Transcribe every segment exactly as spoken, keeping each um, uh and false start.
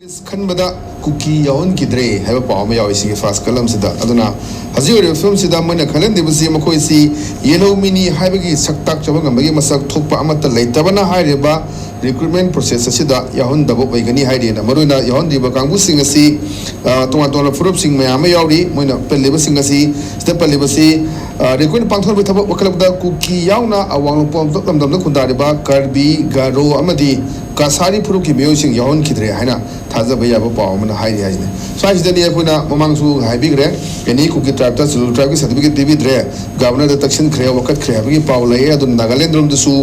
ꯈꯟꯕꯗ ꯀꯨꯀꯤ ꯌꯥꯎꯍꯟꯈꯤꯗ꯭ꯔꯦ ꯍꯥꯏꯕ ꯄꯥꯎ ꯑꯃ ꯌꯥꯎꯏ ꯁꯤꯒꯤ ꯐꯥꯔꯁ ꯀꯂꯝꯁꯤꯗ꯫ ꯑꯗꯨꯅ ꯍꯧꯖꯤꯛ ꯑꯣꯏꯔꯤꯕ ꯐꯤꯕꯝꯁꯤꯗ ꯃꯣꯏꯅ ꯈꯜꯍꯟꯗ꯭ꯔꯤꯕꯁꯤ ꯃꯈꯣꯏꯁꯤ ꯌꯦꯜꯍꯧ ꯃꯤꯅꯤ ꯍꯥꯏꯕꯒꯤ ꯁꯛ ꯇꯥꯛꯆꯕ ꯉꯝꯕꯒꯤ ꯃꯁꯛ ꯊꯣꯛꯄ ꯑꯃꯠꯇ ꯂꯩꯇꯕꯅ ꯍꯥꯏꯔꯤꯕ ꯔꯤꯀ꯭ꯔꯨꯠꯃꯦꯟ ꯄ꯭ꯔꯣꯁꯦꯁ ꯑꯁꯤꯗ ꯌꯥꯎꯍꯟꯗꯕ ꯑꯣꯏꯒꯅꯤ ꯍꯥꯏꯔꯤꯅ꯫ ꯃꯔꯨꯑꯣꯏꯅ ꯌꯥꯎꯍꯟꯗ꯭ꯔꯤꯕ ꯀꯥꯡꯕꯨꯁꯤꯡ ꯑꯁꯤ, ꯑ, ꯇꯣꯉꯥꯟ ꯇꯣꯉꯥꯟꯕ ꯐꯨꯔꯨꯞꯁꯤꯡ ꯃꯌꯥꯝ ꯑꯃ ꯌꯥꯎꯔꯤ꯫ ꯃꯣꯏꯅ ꯄꯜꯂꯤꯕꯁꯤꯡ ꯑꯁꯤ, ꯁꯤꯗ ꯄꯜꯂꯤꯕꯁꯤ, ꯑ, ꯔꯤꯀ꯭ꯔꯨꯠꯃꯦꯟ ꯄꯥꯡꯊꯣꯛꯅꯕꯒꯤ ꯊꯕꯛ ꯋꯥꯈꯠꯂꯛꯄꯗ ꯀꯨꯀꯤ ꯌꯥꯎꯅ ꯑꯋꯥꯡ ꯅꯣꯡꯄꯣꯛ ꯂꯝꯗꯝꯗ ꯈꯨꯟꯗꯥꯔꯤꯕ ꯀꯥꯔꯕꯤ, ꯒꯥꯔꯣ ꯑꯃꯗꯤ ꯀꯁꯥꯔꯤ ꯐꯨꯔꯨꯞꯀꯤ ꯃꯤꯑꯣꯏꯁꯤꯡ ꯌꯥꯎꯍꯟꯈꯤꯗ꯭ꯔꯦ ꯍꯥꯏꯅ ꯊꯥꯖꯕ ꯌꯥꯕ ꯄꯥꯎ ꯑꯃꯅ ꯍꯥꯏꯔꯤ ꯍꯥꯏꯁꯤꯅꯤ꯫ ꯁ꯭ꯋꯥꯏꯁꯤꯗꯅꯤ ꯑꯩꯈꯣꯏꯅ ꯃꯃꯥꯡꯁꯨ ꯍꯥꯏꯕꯤꯈ꯭ꯔꯦ, ꯑꯦꯅꯤ ꯀꯨꯀꯤ ꯇ꯭ꯔꯥꯏꯕꯇ ꯁꯦꯗꯨꯜ ꯇ꯭ꯔꯥꯏꯕꯀꯤ ꯁꯥꯔꯇꯤꯐꯤꯀꯦꯠ ꯄꯤꯕꯤꯗ꯭ꯔꯦ, ꯒꯚꯔꯅꯔꯗ ꯇꯛꯁꯤꯟꯈ꯭ꯔꯦ, ꯋꯥꯀꯠꯈ꯭ꯔꯦ ꯍꯥꯏꯕꯒꯤ ꯄꯥꯎ ꯂꯩꯌꯦ꯫ ꯑꯗꯨꯅ ꯅꯥꯒꯥꯂꯦꯟ ꯂꯣꯝꯗꯁꯨ,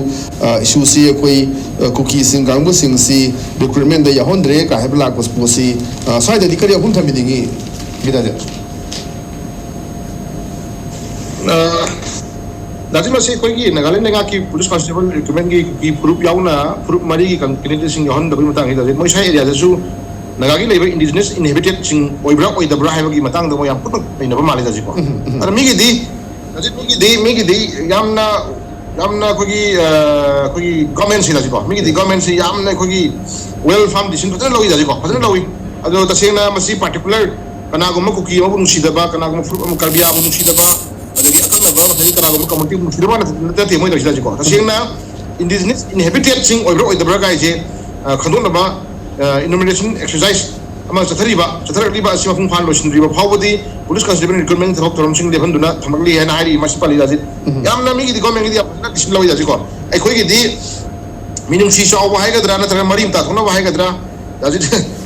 ꯑ, ꯏꯁꯨꯁꯤ ꯑꯩꯈꯣꯏ, ꯑ, ꯀꯨꯀꯤꯁꯤꯡ ꯀꯥꯡꯕꯨꯁꯤꯡꯁꯤ ꯔꯤꯀ꯭ꯔꯨꯠꯃꯦꯟꯗ ꯌꯥꯎꯍꯟꯗ꯭ꯔꯦ ꯀꯥꯏ ꯍꯥꯏꯕ ꯂꯥꯛꯄ ꯄꯣꯠꯁꯤ, ꯑ, ꯁ꯭ꯋꯥꯏꯗꯗꯤ ꯀꯔꯤ ꯑꯍꯨꯝ ꯊꯝꯕꯤꯅꯤꯡꯉꯤ, ꯒꯤꯇꯥꯖꯤꯠ? ꯑ, ꯗꯥ ꯖꯤꯠ, ꯃꯁꯤ ꯑꯩꯈꯣꯏꯒꯤ ꯅꯥꯒꯥꯂꯦꯟ ꯂꯩꯉꯥꯛꯀꯤ ꯄꯨꯂꯤꯁ ꯀꯣꯟꯁꯇꯦꯕꯜ ꯔꯤꯀ꯭ꯔꯨꯠꯃꯦꯟꯒꯤ ꯀꯨꯀꯤ ꯐꯨꯔꯨꯞ ꯌꯥꯎꯅ ꯐꯨꯔꯨꯞ ꯃꯔꯤꯒꯤ ꯀꯦꯟꯗꯤꯗꯦꯠꯁꯤꯡ ꯌꯥꯎꯍꯟꯗꯕꯒꯤ ꯃꯇꯥꯡꯁꯤꯗ ꯍꯧꯖꯤꯛ ꯃꯣꯏ ꯁ꯭ꯋꯥꯏ ꯑꯦꯔꯤꯌꯥꯗꯁꯨ ꯅꯥꯒꯥꯒꯤ ꯂꯩꯕ ꯏꯟꯗꯤꯖꯤꯅꯁ ꯏꯟꯍꯦꯕꯤꯇꯦꯠꯁꯤꯡ ꯑꯣꯏꯕ꯭ꯔꯥ ꯑꯣꯏꯗꯕ꯭ꯔꯥ ꯍꯥꯏꯕꯒꯤ ꯃꯇꯥꯡꯗ ꯃꯣꯏ ꯌꯥꯝ ꯀꯟꯅ ꯅꯩꯅꯕ ꯃꯥꯜꯂꯦ ꯍꯧꯖꯤꯛꯀꯣ꯫ ꯎꯝ, ꯎꯝ꯫ ꯑꯗ ꯃꯤꯒꯤꯗꯤ, ꯍꯧꯖꯤꯛ ꯃꯤꯒꯤꯗꯤ, ꯃꯤꯒꯤꯗꯤ ꯌꯥꯝꯅ, ꯌꯥꯝꯅ ꯑꯩꯈꯣꯏꯒꯤ, ꯑ, ꯑꯩꯈꯣꯏꯒꯤ ꯒꯣꯔꯃꯦꯟꯁꯤꯗ ꯍꯧꯖꯤꯛꯀꯣ, ꯃꯤꯒꯤꯗꯤ ꯒꯣꯔꯃꯦꯟꯁꯤ ꯌꯥꯝꯅ ꯑꯩꯈꯣꯏꯒꯤ ꯋꯦꯜ ꯐꯥꯎꯟꯗꯦꯁꯟ ꯐꯖꯅ ꯂꯧꯏ ꯍꯧꯖꯤꯛꯀꯣ, ꯐꯖꯅ ꯂꯧꯏ꯫ ꯑꯗꯣ ꯇꯁꯦꯡꯅ ꯃꯁꯤ ꯄꯥꯔꯇꯤꯀꯨꯂꯔ ꯀꯅꯥꯒꯨꯝꯕ ꯀꯨꯀꯤ ꯑꯃꯕꯨ ꯅꯨꯡꯁꯤꯗꯕ, ꯀꯅꯥꯒꯨꯝꯕ ꯐꯨꯔꯨꯞ ꯑꯃ ꯀꯥꯔꯕꯤꯌꯥꯕꯨ ꯅꯨꯡꯁꯤꯗꯕ, ꯑꯗꯒꯤ ꯑꯀꯛꯅꯕ ꯉꯁꯥꯏꯒꯤ ꯀꯅꯥꯒꯨꯝꯕ ꯀꯝꯃꯨꯅꯤꯇꯤꯕꯨ ꯅꯨꯡꯁꯤꯗꯕ ꯅꯠꯇꯦ ꯃꯣꯏ ꯇꯧꯔꯤꯁꯤꯗ ꯍꯧꯖꯤꯛꯀꯣ꯫ ꯇꯁꯦꯡꯅ ꯏꯟꯗꯤꯖꯤꯅꯁ ꯏꯟꯍꯦꯕꯤꯇꯦꯠꯁꯤꯡ ꯑꯣꯏꯕ꯭ꯔꯥ ꯑꯣꯏꯗꯕ꯭ꯔꯥ ꯀꯥꯏꯁꯦ, ꯑ, ꯈꯪꯗꯣꯛꯅꯕ, ꯑ, ꯏꯅꯣꯃꯤꯅꯦꯁꯟ ꯑꯦꯛꯁꯔꯁꯥꯏꯁ ꯑꯃ ꯆꯠꯊꯔꯤꯕ, ꯆꯠꯊꯔꯛꯂꯤꯕ ꯑꯁꯤ ꯃꯄꯨꯡ ꯐꯥꯅ ꯂꯣꯏꯁꯤꯟꯗ꯭ꯔꯤꯕ ꯐꯥꯎꯕꯗꯤ ꯄꯨꯂꯤꯁ ꯀꯟꯁꯇꯦꯕꯜ ꯔꯤꯀ꯭ꯔꯨꯠꯃꯦꯟ ꯊꯕꯛ ꯊꯧꯔꯝꯁꯤꯡ ꯂꯦꯞꯍꯟꯗꯨꯅ ꯊꯝꯂꯛꯂꯤ ꯍꯥꯏꯅ ꯍꯥꯏꯔꯤ ꯃꯁꯤ ꯄꯜꯂꯤ ꯗꯥꯖꯤꯠ꯫ ꯎꯝ꯫ ꯌꯥꯝꯅ ꯃꯤꯒꯤꯗꯤ ꯒꯣꯔꯃꯦꯟꯒꯤꯗꯤ ꯌꯥꯝ ꯐꯖꯅ ꯗꯤꯁꯤꯄ꯭ꯂꯤꯟ ꯂꯧꯏ ꯗꯥꯖꯤꯠꯀꯣ꯫ ꯑꯩꯈꯣꯏꯒꯤꯗꯤ ꯃꯤꯅꯨꯡꯁꯤ ꯆꯥꯎꯕ ꯍꯥꯏꯒꯗ꯭ꯔꯥ ꯅꯠꯇ꯭ꯔꯒ ꯃꯔꯤ ꯃꯇꯥ ꯊꯣꯛꯅꯕ ꯍꯥꯏꯒꯗ꯭ꯔꯥ, ꯗꯥꯖꯤꯠ,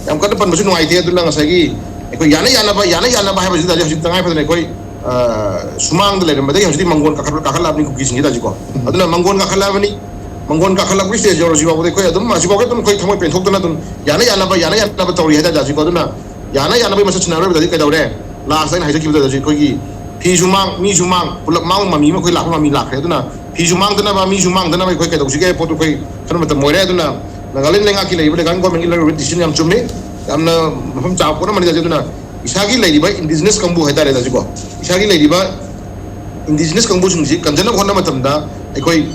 ꯌꯥꯝ ꯀꯟꯅ ꯄꯟꯕꯁꯨ ꯅꯨꯡꯉꯥꯏꯇꯦ꯫ ꯑꯗꯨꯅ ꯉꯁꯥꯏꯒꯤ ꯑꯩꯈꯣꯏ ꯌꯥꯅ ꯌꯥꯅꯕ, ꯌꯥꯅ ꯌꯥꯅꯕ ꯍꯥꯏꯕꯁꯤ ꯗꯥꯖꯤꯠ ꯍꯧꯖꯤꯛ ꯇꯉꯥꯏ ꯐꯗꯅ ꯑꯩꯈꯣꯏ, ꯑ, ꯁꯨꯃꯥꯡꯗ ꯂꯩꯔꯝꯕꯗꯒꯤ ꯍꯧꯖꯤꯛꯇꯤ ꯃꯪꯒꯣꯟ ꯀꯥꯈꯠ-, ꯀꯥꯈꯠꯂꯛꯑꯕꯅꯤ ꯀꯨꯀꯤꯁꯤꯡꯁꯤ ꯗꯥꯖꯤꯠꯀꯣ꯫ ꯎꯝ꯫ ꯑꯗꯨꯅ ꯃꯪꯒꯣꯟ ꯀꯥꯈꯠꯂꯛꯑꯕꯅꯤ, ꯃꯪꯒꯣꯟ ꯀꯥꯈꯠꯂꯛꯄꯒꯤ ꯁ꯭ꯇꯦꯖ ꯌꯧꯔꯁꯤ ꯐꯥꯎꯕꯗ ꯑꯩꯈꯣꯏ ꯑꯗꯨꯝ ꯍꯧꯖꯤꯛꯐꯥꯎꯒꯤ ꯑꯗꯨꯝ ꯑꯩꯈꯣꯏ ꯊꯃꯣꯏ ꯄꯦꯟꯊꯣꯛꯇꯅ ꯑꯗꯨꯝ ꯌꯥꯅ ꯌꯥꯅꯕ, ꯌꯥꯅ ꯌꯥꯅꯕ ꯇꯧꯔꯤ ꯍꯥꯏꯇꯥꯔꯦ ꯗꯥꯖꯤꯠꯀꯣ꯫ ꯑꯗꯨꯅ ꯌꯥꯅ ꯌꯥꯅꯕꯒꯤ ꯃꯁꯛ ꯁꯤꯟꯅꯔꯣꯏꯕꯗꯗꯤ ꯀꯩꯗꯧꯔꯦ? ꯂꯥꯁꯇ ꯑꯩꯅ ꯍꯥꯏꯖꯈꯤꯕꯗ ꯍꯧꯖꯤꯛ ꯑꯩꯈꯣꯏꯒꯤ ꯐꯤꯁꯨ ꯃꯥꯡ, ꯃꯤꯁꯨ ꯃꯥꯡ, ꯄꯨꯂꯞ ꯃꯥꯡ, ꯃꯃꯤ ꯑꯃ ꯑꯩꯈꯣꯏ ꯂꯥꯛꯄ ꯃꯃꯤ ꯂꯥꯛꯈ꯭ꯔꯦ꯫ ꯑꯗꯨꯅ ꯐꯤꯁꯨ ꯃꯥꯡꯗꯅꯕ, ꯃꯤꯁꯨ ꯃꯥꯡꯗꯅꯕ ꯑꯩꯈꯣꯏ ꯀꯩꯗꯧꯁꯤꯒꯦ ꯍꯥꯏꯕ ꯄꯣꯠꯇꯨ ꯑꯩꯈꯣꯏ ꯈꯟꯕ ꯃꯇꯝ ꯑꯣꯏꯔꯦ꯫ ꯑꯗꯨꯅ ꯅꯥꯒꯥꯂꯦꯟ ꯂꯩꯉꯥꯛꯀꯤ ꯂꯩꯔꯤꯕ ꯂꯩꯉꯥꯛ ꯒꯣꯔꯃꯦꯟꯒꯤ ꯂꯧꯔꯤꯕ ꯗꯤꯁꯤꯖꯟ ꯌꯥꯝ ꯆꯨꯝꯃꯤ, ꯌꯥꯝꯅ ꯃꯐꯝ ꯆꯥꯕ ꯄꯣꯠ ꯑꯃꯅꯤ ꯗꯥꯖꯤꯠ꯫ ꯑꯗꯨꯅ ꯏꯁꯥꯒꯤ ꯂꯩꯔꯤꯕ ꯏꯟꯗꯤꯖꯤꯅꯁ ꯀꯥꯡꯕꯨ ꯍꯥꯏꯇꯥꯔꯦ ꯗꯥꯖꯤꯠꯀꯣ, ꯏꯁꯥꯒꯤ ꯂꯩꯔꯤꯕ ꯏꯟꯗꯤꯖꯤꯅꯁ ꯀꯥꯡꯕꯨꯁꯤꯡꯁꯤ ꯀꯟꯖꯅꯕ ꯍꯣꯠꯅꯕ ꯃꯇꯝꯗ ꯑꯩꯈꯣꯏ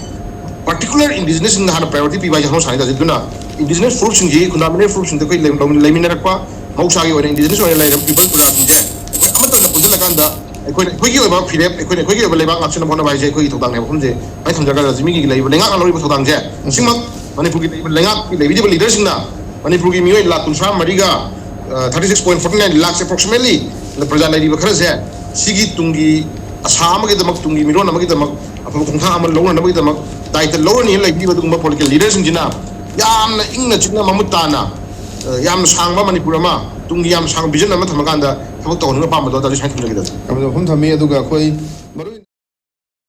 ꯄꯥꯔꯇꯤꯀꯨꯂꯔ ꯏꯟꯗꯤꯖꯤꯅꯁꯁꯤꯡꯗ ꯍꯥꯟꯅ ꯄ꯭ꯔꯥꯏꯌꯣꯔꯤꯇꯤ ꯄꯤꯕ ꯍꯥꯏꯁꯦ ꯍꯧꯅ ꯁꯥꯅꯤ ꯗꯥꯖꯤꯠ꯫ ꯑꯗꯨꯅ ꯏꯟꯗꯤꯖꯤꯅꯁ ꯐꯨꯔꯨꯞꯁꯤꯡꯁꯤ, ꯈꯨꯟꯗꯥꯃꯤꯅꯔ ꯐꯨꯔꯨꯞꯁꯤꯡꯗ ꯑꯩꯈꯣꯏ ꯂꯩ-, ꯂꯩꯃꯤꯟꯅꯔꯛꯄ, ꯃꯍꯧꯁꯥꯒꯤ ꯑꯣꯏꯅ ꯏꯟꯗꯤꯖꯤꯅꯁ ꯑꯣꯏꯅ ꯂꯩꯔꯕ ꯄꯤꯄꯜ ꯄ꯭ꯔꯖꯥꯁꯤꯡꯁꯦ ꯑꯩꯈꯣꯏ ꯑꯃꯠꯇ ꯑꯣꯏꯅ ꯄꯨꯟꯁꯤꯜꯂꯀꯥꯟꯗ ꯑꯩꯈꯣꯏꯅ ꯑꯩꯈꯣꯏꯒꯤ ꯑꯣꯏꯕ ꯐꯤꯔꯦꯞ, ꯑꯩꯈꯣꯏꯅ ꯑꯩꯈꯣꯏꯒꯤ ꯑꯣꯏꯕ ꯂꯩꯕꯥꯛ ꯉꯥꯛꯁꯦꯟꯅꯕ ꯍꯣꯠꯅꯕ ꯍꯥꯏꯁꯦ ꯑꯩꯈꯣꯏꯒꯤ ꯊꯧꯗꯥꯡꯅꯦꯕ꯫ ꯃꯐꯝꯁꯦ ꯁꯨꯃꯥꯏꯅ ꯊꯝꯖꯔꯒ ꯂꯖꯤꯃꯤꯒꯤ ꯂꯩꯔꯤꯕ ꯂꯩꯉꯥꯛꯅ ꯂꯧꯔꯤꯕ ꯊꯧꯗꯥꯡꯁꯦ ꯁꯤꯃꯛ ꯃꯅꯤꯄꯨꯔꯒꯤ ꯂꯩꯔꯤꯕ ꯂꯩꯉꯥꯛꯀꯤ ꯂꯩꯕꯤꯔꯤꯕ ꯂꯤꯗꯔꯁꯤꯡꯅ ꯃꯅꯤꯄꯨꯔꯒꯤ ꯃꯤꯑꯣꯏ ꯂꯥꯈ ꯀꯨꯟꯊ꯭ꯔꯥ ꯃꯔꯤꯒ, ꯑ, thirty six point forty nine lakhs approximately ꯄ꯭ꯔꯖꯥ ꯂꯩꯔꯤꯕ ꯈꯔꯁꯦ ꯁꯤꯒꯤ ꯇꯨꯡꯒꯤ ꯑꯁꯥ ꯑꯃꯒꯤꯗꯃꯛ, ꯇꯨꯡꯒꯤ ꯃꯤꯔꯣꯟ ꯑꯃꯒꯤꯗꯃꯛ ꯑꯐꯕ ꯈꯣꯡꯊꯥꯡ ꯑꯃ ꯂꯧꯅꯅꯕꯒꯤꯗꯃꯛ ꯗꯥꯏꯇ ꯂꯧꯔꯅꯤꯅ ꯂꯩꯕꯤꯔꯤꯕ ꯑꯗꯨꯒꯨꯝꯕ ꯄꯣꯂꯤꯇꯤꯀꯦꯜ ꯂꯤꯗꯔꯁꯤꯡꯁꯤꯅ ꯌꯥꯝꯅ ꯏꯪꯅ ꯆꯤꯛꯅ ꯃꯃꯨꯠ ꯇꯥꯅ, ꯑ, ꯌꯥꯝꯅ ꯁꯥꯡꯕ ꯃꯅꯤꯄꯨꯔ ꯑꯃ, ꯇꯨꯡꯒꯤ ꯌꯥꯝ ꯁꯥꯡꯕ ꯚꯤꯖꯟ ꯑꯃ ꯊꯝꯃꯀꯥꯟꯗ ꯊꯕꯛ ꯇꯧꯍꯟꯅꯤꯡꯕ ꯑꯄꯥꯝꯕꯗꯣ ꯑꯗꯨ ꯁꯨꯃꯥꯏꯅ ꯊꯝꯖꯒꯦ꯫ ꯌꯥꯝꯅ ꯃꯐꯝ ꯊꯝꯃꯤ꯫ ꯑꯗꯨꯒ ꯑꯩꯈꯣꯏ ꯃꯔꯨ